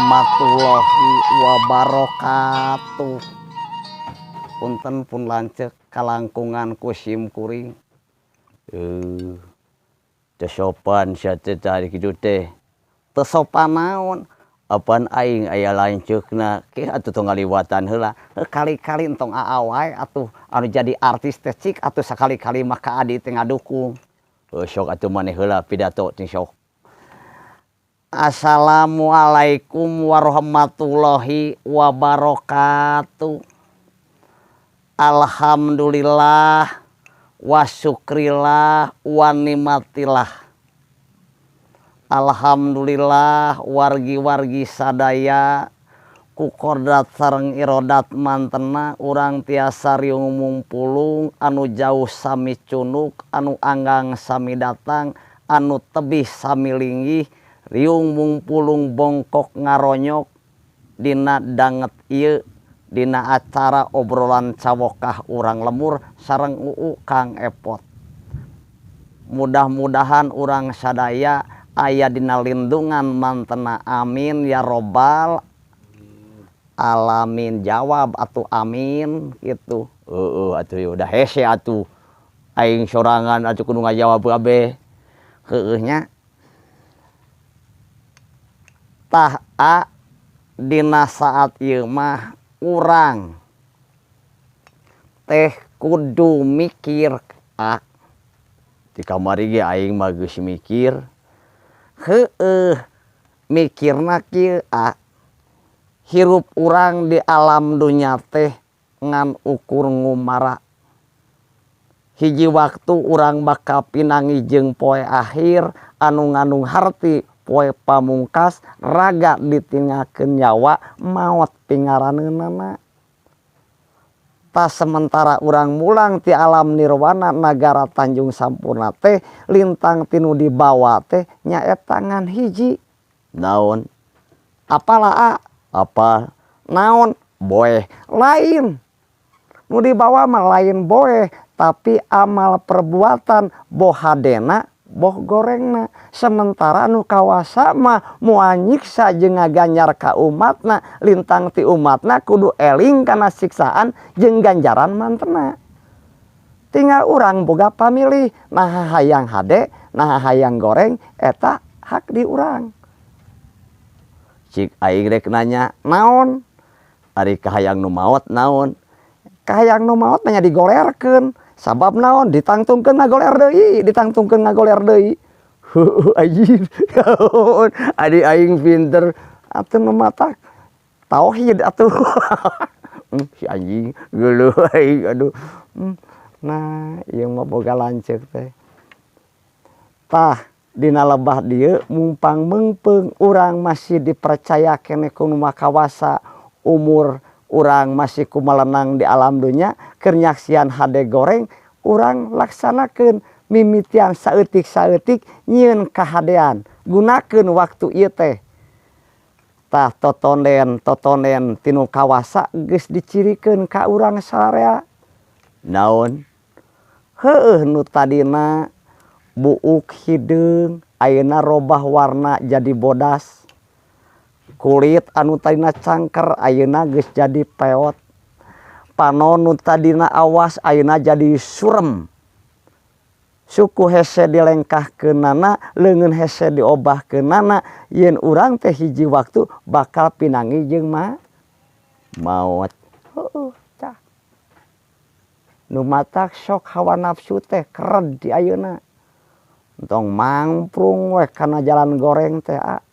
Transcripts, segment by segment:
Warahmatullahi wabarakatuh. Punten pun lanceuk kalangkungan ku sim kuring. Teu sopan sia teh tadi kitu teh. Teu sopan naon? Apan aing aya lanceukna ke atuh tong ngaliwatan heula. Kali-kali entong aa wae atuh anu jadi artis teh cik atuh sakali-kali mah ka adi teh ngadukung. Sok atuh maneh heula pidato teh sok. Assalamualaikum warahmatullahi wabarakatuh. Alhamdulillah wa syukrillah wa nimatillah. Alhamdulillah wargi-wargi sadaya ku kodrat sareng irodat mantena urang tiasa riung mungpulung anu jauh sami cunuk anu anggang sami datang anu tebih sami linggih riung mungpulung bongkok ngaronyok dina danget ieu dina acara obrolan cawokah urang lemur sareng UU Kang Epot. Mudah-mudahan urang sadaya aya dina lindungan mantena, amin ya robbal alamin. Jawab atuh amin gitu. Heeh atuh udah hese atuh aing sorangan atuh kudu ngajawab kabeh. Heueuh nya. Tah a dina saat ieu mah urang teh kudu mikir a. Di kamari ge aing mah geus mikir. Heueuh mikirna kieu a. Hirup urang di alam dunya teh ngan ukur ngumara. Hiji waktu urang bakal pinangi jeung poe akhir anu ngandung harti poe pamungkas raga ditinggalkeun nyawa maot pingaraneunana. Tah sementara urang mulang ti alam nirwana nagara Tanjung Sampurna teh lintang tinu dibawa teh nyaeta ngan hiji. Naon? Apalah a? Apa? Naon? Boeh. Lain. Nu dibawa mah lain boeh, tapi amal perbuatan boh hadena boh gorengna. Sementara nu kawasa mah moal nyiksa jeung ngaganjar ka umatna, lintang ti umatna kudu eling kana siksaan jeung ganjaran mantena. Tinggal urang boga pamilih, naha hayang hade, naha hayang goreng, eta hak di urang. Cik aing rek nanya, naon? Ari kahayang nu maot naon? Kahayang nu maot mah nya digolerkeun. Sabab naon? Ditangtungkeun ngagoler deui, ditangtungkeun ngagoler deui. Heueuh anjing. Adi aing pinter atuh nu matak tauhid atuh. Si anjing geuleuh aing aduh. Nah, ieu mah boga lanceuk teh. Tah dina lebah dieu mumpang meungpeung urang masih dipercaya keneh ku nu maha kawasa, umur urang masih kumalenang di alam dunya keur nyaksian hade goreng urang laksanakeun mimitian saeutik-saeutik nyieun kahadean, gunakeun waktu ieu teh. Tah totonden tinu kawasa geus dicirikeun ka urang sararea. Naon? Heueuh nu tadina buuk hideung ayeuna robah warna jadi bodas. Kulit anu tadina cangker ayeuna geus jadi peot. Panon nu tadina awas ayeuna jadi surem. Suku hese dilengkahkeunana, leungeun hese diobahkeunana, yen urang teh hiji waktu bakal pinangi jeung maot. Heueuh tah. Nu matak sok hawa nafsu teh kered di ayeuna. Entong mangprung we kana jalan goreng teh a.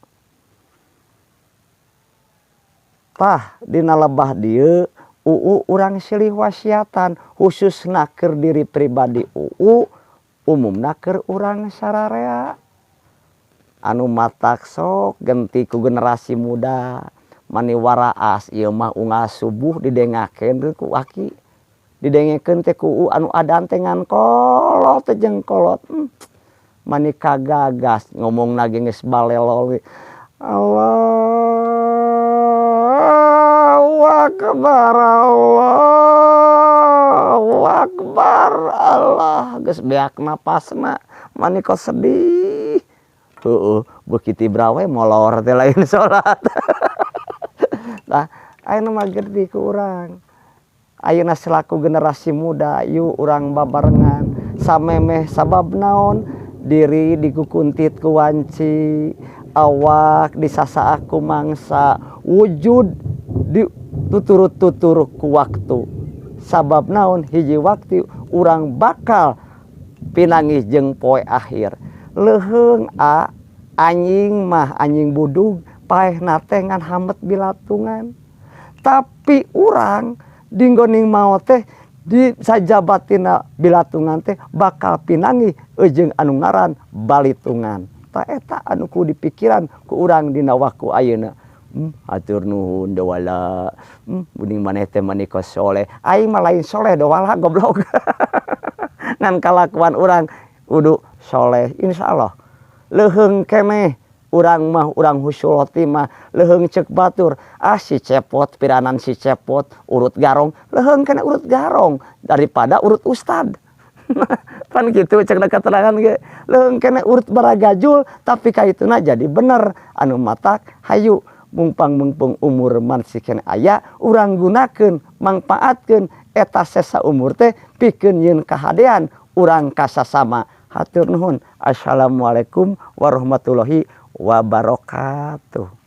Tah dina lebah dieu UU urang silih wasiatan khususna keur diri pribadi UU, umumna keur urang sararea. Anu matak sok genti ku generasi muda mani waraas ieu mah unggal subuh didengakeun ku aki. Didengekeun teh ku UU anu adan teh ngan kolot teh jeung kolot. Mani kagagas ngomongna ge geus balelol we. Allahu Akbar, Allahu Akbar, Allah geus beak napasna mani kok sedih. Heeh, beuki tibra we molor teh lain salat. Tah, ayeuna mah gede ku urang. Ayeuna selaku generasi muda, yuk urang babarengan samemeh. Sabab naon? Diri dikukuntit ku wanci, awak disasaah ku mangsa, wujud dituturut-tutur ku waktu. Sabab naon? Hiji waktu urang bakal pinanggih jeung poe akhir. Leuheung a, anjing mah, anjing budug paehna teh ngan hamet bilatungan, tapi urang dinggoning maot teh di sajabatina bilatungan teh bakal pinanggih jeung anu ngaran balitungan. Tah, eta anu ku dipikiran ku urang dina waktu ayeuna. Hatur nuhun, Dewala. Mending maneh teh mani kos soleh. Aing mah lain soleh, Dewala, goblok. Ngan kalakuan urang kudu soleh, insyaallah. Leuheung keneh urang mah, urang husnul khotimah. Leuheung ceuk batur, ah, si Cepot piranan, si Cepot urut garong. Leuheung keneh urut garong daripada urut ustad, pan gitu cek keterangan ge. Leuheung keneh urut baragajul, tapi kaituna jadi bener. Anu matak hayu, mumpang mumpung umur masih keneh aya, urang gunakeun, mangpaatkeun eta sesa umur teh pikeun nyieun kahadean urang kasasama. Hatur nuhun. Assalamualaikum warahmatullahi wabarakatuh.